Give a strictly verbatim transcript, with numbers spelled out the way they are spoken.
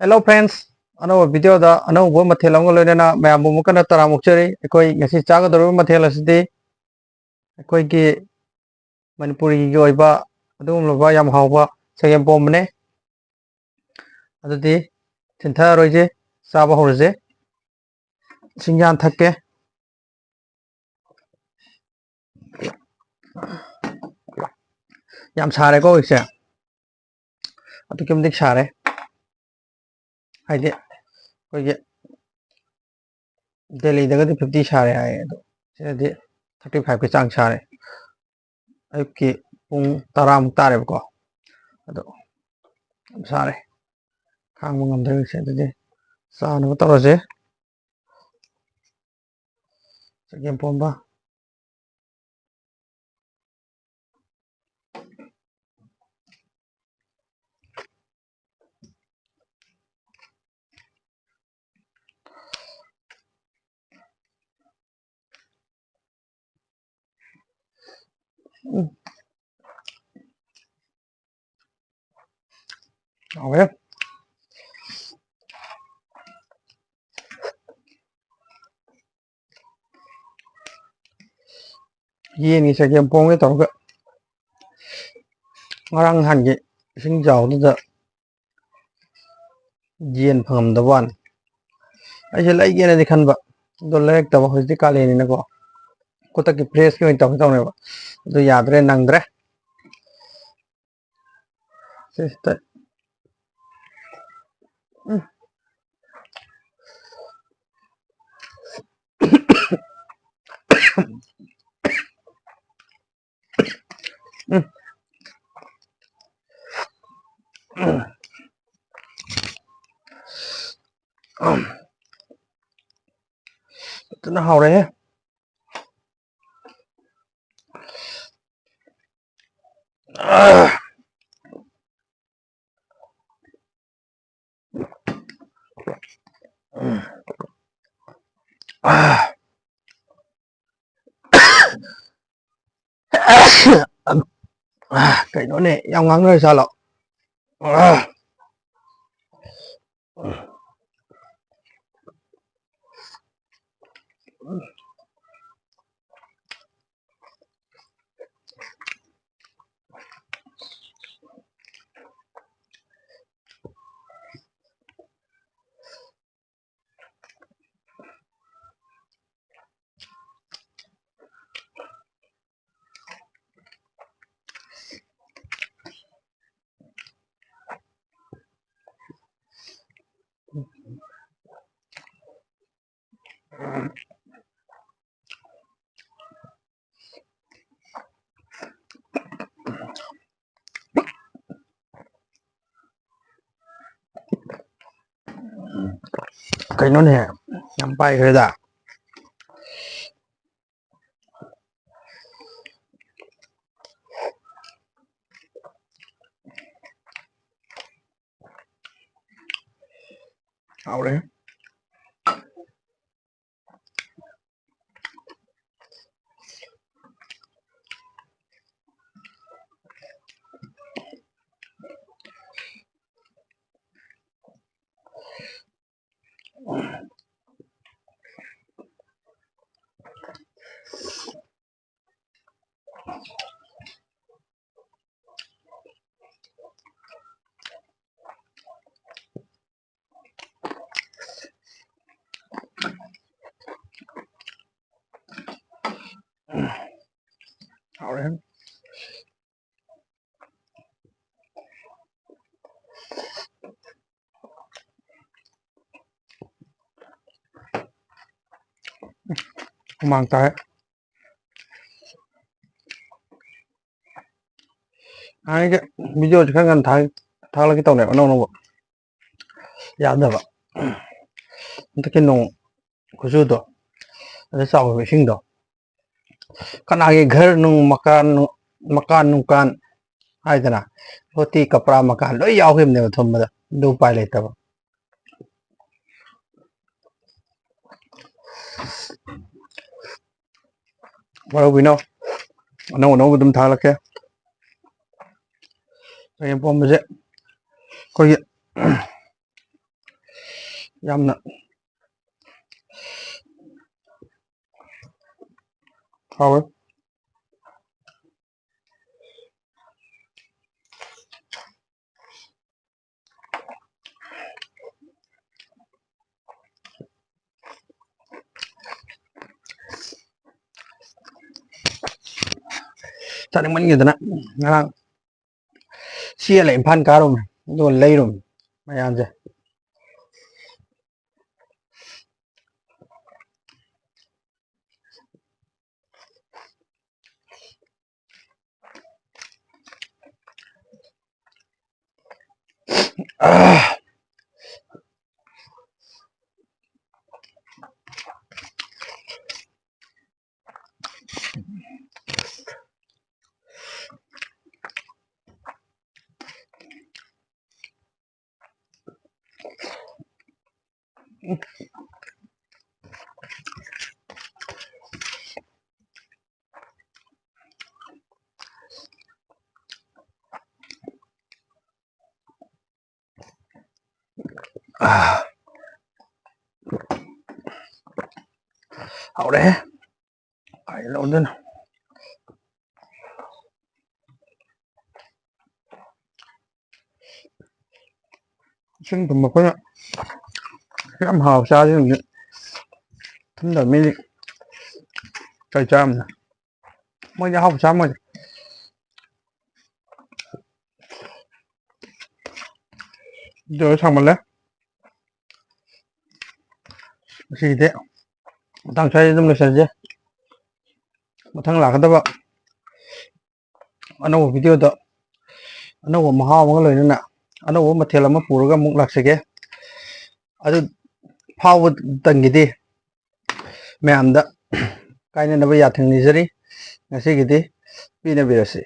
Hello friends, ꯑꯅꯧꯕ video ꯗ ꯑꯅꯧꯕ ꯃꯊꯦꯜ ꯑꯃꯒ ꯂꯣꯏꯅꯅ ꯃꯌꯥꯝꯕꯨ ꯑꯃꯨꯛ ꯍꯟꯅ ꯇꯔꯥꯝꯅ ꯑꯣꯛꯆꯔꯤ꯫ ꯑꯩꯈꯣꯏ ꯉꯁꯤ ꯆꯥꯒꯗꯧꯔꯤꯕ ꯃꯊꯦꯜ ꯑꯁꯤꯗꯤ ꯑꯩꯈꯣꯏꯒꯤ ꯃꯅꯤꯄꯨꯔꯤꯒꯤ ꯑꯣꯏꯕ ꯑꯗꯨꯒꯨꯝꯂꯕ ꯌꯥꯝ ꯍꯥꯎꯕ ꯆꯒꯦꯝ ꯄꯣꯝꯕꯅꯦ꯫ ꯑꯗꯨꯗꯤ ꯊꯤꯟꯊꯔꯔꯣꯏꯁꯦ, ꯆꯥꯕ ꯍꯧꯔꯁꯦ꯫ ꯏꯁꯤꯡ ꯌꯥꯝ ꯊꯛꯀꯦ꯫ ꯌꯥꯝ ꯁꯥꯔꯦꯀꯣ ꯍꯧꯖꯤꯛꯁꯦ, ꯑꯗꯨꯛꯀꯤ ꯃꯇꯤꯛ ꯁꯥꯔꯦ꯫ ꯍꯥꯏꯗꯤ ꯑꯩꯈꯣꯏꯒꯤ ꯗꯦꯜꯂꯤꯗꯒꯗꯤ fifty ꯁꯥꯔꯦ ꯍꯥꯏꯌꯦ, ꯑꯗꯣ ꯁꯤꯗꯗꯤ thirty five ꯀꯤ ꯆꯥꯡ ꯁꯥꯔꯦ꯫ ꯑꯌꯨꯛꯀꯤ ꯄꯨꯡ ꯇꯔꯥꯃꯨꯛ ꯇꯥꯔꯦꯕꯀꯣ꯫ ꯑꯗꯣ ꯌꯥꯝ ꯁꯥꯔꯦ, ꯈꯥꯡꯕ ꯉꯝꯗ꯭ꯔꯦ ꯍꯧꯖꯤꯛꯁꯦ꯫ ꯑꯗꯨꯗꯤ ꯆꯥꯅꯕ ꯇꯧꯔꯁꯦ꯫ ꯆꯒꯦꯝ ꯄꯣꯝꯕ꯫ ꯎꯝ꯫ ꯍꯥꯎꯋꯦ꯫ ꯌꯦꯟꯒꯤ ꯆꯒꯦꯝ ꯄꯣꯝꯒꯦ ꯇꯧꯔꯒ ꯉꯔꯥꯡ ꯅꯍꯥꯟꯒꯤ ꯏꯁꯤꯡ ꯆꯥꯎꯕꯗꯨꯗ ꯌꯦꯟ ꯐꯪꯉꯝꯗꯕ ꯋꯥꯅꯤ꯫ ꯑꯩꯁꯦ ꯂꯩꯒꯦꯅꯗꯤ ꯈꯟꯕ, ꯑꯗꯣ ꯂꯩꯔꯛꯇꯕ꯫ ꯍꯧꯖꯤꯛꯇꯤ ꯀꯥꯂꯦꯟꯅꯤꯅꯀꯣ, ꯈꯨꯗꯛꯀꯤ fresh ꯀꯤ ꯑꯣꯏꯅ ꯇꯧꯒꯦ ꯇꯧꯅꯦꯕ, ꯑꯗꯨ ꯌꯥꯗ꯭ꯔꯦ, ꯅꯪꯗ꯭ꯔꯦ꯫ ꯁꯤ ꯇ-, ꯎꯝ꯫ ꯎꯝ꯫ ꯎꯝ꯫ ꯎꯝ꯫ ꯐꯖꯅ ꯍꯥꯎꯔꯦꯍꯦ꯫ ꯑꯥ꯫ ꯑꯥ, ꯀꯩꯅꯣꯅꯦ, ꯌꯥꯝ ꯉꯥꯡꯅꯔ ꯖꯥꯠꯂꯣ? ꯑꯥ꯫ ꯀꯩꯅꯣꯅꯦ, ꯌꯥꯝ ꯄꯥꯏꯈ꯭ꯔꯦꯗ꯫ ꯍꯥꯎꯔꯦ꯫ ꯍꯥꯎꯔꯦ꯫ ꯍꯨꯃꯥꯡ ꯇꯥꯏ꯫ ꯍꯥꯟꯅꯒꯤ video ꯁꯦ ꯈꯔ ꯉꯟꯅ ꯊꯥ-, ꯊꯥꯒꯠꯂꯛꯀꯦ ꯇꯧꯅꯦꯕ, ꯑꯅꯧ ꯑꯅꯧꯕ꯫ ꯌꯥꯗꯕ꯫ ꯍꯟꯗꯛꯀꯤ ꯅꯣꯡ ꯈꯨꯆꯨꯗꯣ, ꯑꯗ ꯆꯥꯎꯈꯤꯕ ꯏꯁꯤꯡꯗꯣ, ꯀꯅꯥꯒꯤ ꯘꯔ ꯅꯨꯡ, ꯃꯀꯥꯟ ꯅꯨꯡ, ꯃꯀꯥꯟ ꯅꯨꯡꯀꯥꯟ ꯍꯥꯏꯗꯅ, ꯗꯣꯇꯤ ꯀꯄ꯭ꯔꯥ ꯃꯀꯥꯟ ꯂꯣꯏ ꯌꯥꯎꯈꯤꯕꯅꯦꯕ ꯊꯨꯝꯕꯗ, ꯑꯗꯨ ꯎꯄꯥꯏ ꯂꯩꯇꯕ꯫ ꯋꯥꯔꯧꯕꯤꯅꯣ, ꯑꯅꯧ ꯑꯅꯧꯕ ꯑꯗꯨꯝ ꯊꯥꯒꯠꯂꯛꯀꯦ꯫ ꯆꯒꯦꯝ ꯄꯣꯝꯕꯁꯦ ꯑꯩꯈꯣꯏꯒꯤ ꯌꯥꯝꯅ ꯍꯥꯎꯋꯦ꯫ ꯆꯥꯅꯤꯡꯃꯟꯒꯤꯗꯅ ꯉꯔꯥꯡ ꯆꯦꯜꯂ ꯏꯝꯐꯥꯜ ꯀꯥꯔꯨꯝꯅꯦ, ꯑꯗꯨꯒ ꯂꯩꯔꯨꯝꯅꯦ ꯃꯌꯥꯝꯁꯦ꯫ ꯑꯥ꯫ ꯍꯥꯎꯔꯦꯍꯦ꯫ ꯀꯥꯏ ꯂꯧꯗꯣꯏꯅꯣ? ꯏꯁꯤꯡ ꯊꯨꯝꯕ ꯑꯩꯈꯣꯏꯅ ꯌꯥꯝ ꯍꯥꯎ ꯆꯥꯁꯤꯡꯁꯦ ꯊꯨꯝꯗꯕ ꯃꯤꯗꯤ ꯀꯩ ꯆꯥꯔꯝꯅꯣ? ꯃꯣꯏꯗꯤ ꯑꯍꯥꯎꯕ ꯆꯥꯔꯝꯃꯣꯏꯗ꯫ ꯚꯤꯗꯤꯑꯣ ꯁꯥꯡꯃꯜꯂꯦ꯫ ꯉꯁꯤꯒꯤꯗꯤ ꯃꯇꯥꯡ ꯁ꯭ꯋꯥꯏꯗ ꯑꯗꯨꯝ ꯂꯣꯏꯁꯤꯜꯂꯁꯦ꯫ ꯃꯊꯪ ꯂꯥꯛꯀꯗꯕ ꯑꯅꯧꯕ ꯚꯤꯗꯤꯑꯣꯗ ꯑꯅꯧꯕ ꯃꯍꯥꯎ ꯑꯃꯒ ꯂꯣꯏꯅꯅ ꯑꯅꯧꯕ ꯃꯊꯦꯜ ꯑꯃ ꯄꯨꯔꯒ ꯑꯃꯨꯛ ꯂꯥꯛꯆꯒꯦ꯫ ꯑꯗꯨ ꯐꯥꯎꯕꯗꯪꯒꯤꯗꯤ ꯃꯌꯥꯝꯗ ꯀꯥꯏꯅꯅꯕ ꯌꯥꯊꯪ ꯅꯤꯖꯔꯤ꯫ ꯉꯁꯤꯒꯤꯗꯤ ꯄꯤꯅꯕꯤꯔꯁꯤ꯫